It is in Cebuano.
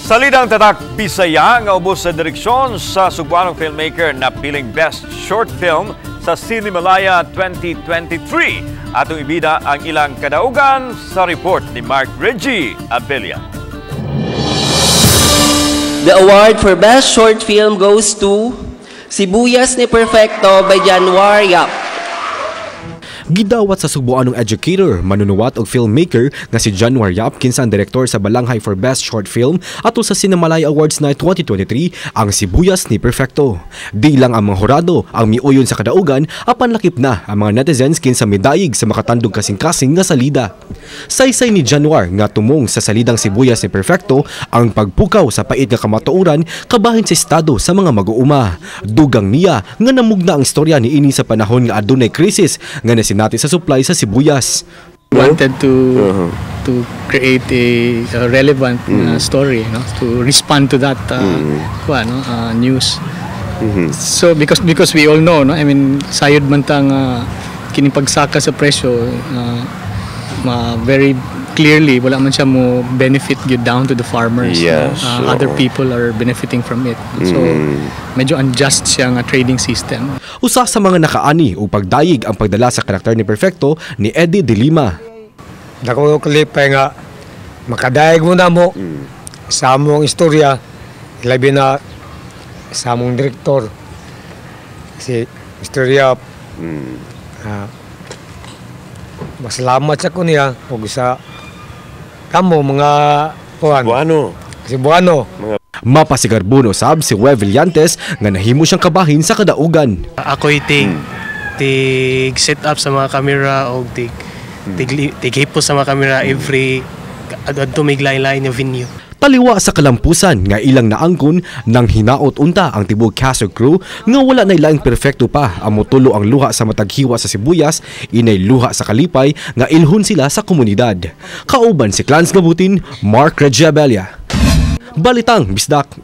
Salidang tatak Bisaya nga ubos sa direksyon sa Sugbuanong filmmaker na piling Best Short Film sa Cinemalaya 2023. Atong ibida ang ilang kadaugan sa report ni Mark Reggie Abella. The award for Best Short Film goes to Sibuyas ni Perfecto by Januar Yap. Gidawat sa Sugbuanong educator, manunuwat og filmmaker nga si Januar Yap, kinsa ang direktor sa balanghay for Best Short Film atol sa Cinemalaya Awards Night 2023, ang Sibuyas ni Perfecto. Di lang ang mga hurado ang miuyon sa kadaugan, apan lakip na ang mga netizens kinsa midayig sa makatandog kasing-kasing nga salida. Saysay ni Januar nga tumong sa salidang Sibuyas ni Perfecto ang pagpukaw sa pait nga kamatuoran kabahin sa estado sa mga mag-uuma. Dugang niya nga namugna ang istorya niini sa panahon nga adunay krisis nga nasinati sa supply sa sibuyas. Wanted to create a relevant story, no, to respond to that kuan, no, news. So because we all know, no, I mean, sayod man ta nga kining pagsaka sa presyo, ma very clearly wala man siya mo benefit gyud down to the farmers, no? Other people are benefiting from it, so medyo unjust siya nga trading system. Usa sa mga nakaani o pagdayig ang pagdala sa karakter ni Perfecto ni Eddie De Lima. Dako kalipay nga makadayeg mo na mo sa among istorya, labi na sa among direktor, si Mr. Yap. Masalamat sa ko niya ug sa kamo mga kuan. Buano. Si Buano. Mapasigarbuno sab si Wev Villantes nga nahimo siyang kabahin sa kadaugan. Ako'y tig set up sa mga kamera o tig hipos sa mga kamera every adto may lain-lain nga venue. Taliwa sa kalampusan nga ilang naangkon nang hinaot unta ang tibuok cast ug crew nga wala na laing Perfecto pa ang motulo ang luha sa matag hiwa sa sibuyas, inay luha sa kalipay nga ilhon sila sa komunidad. Kauban si Clans Gabutin, Mark Regiabella. Balitang Bisdak.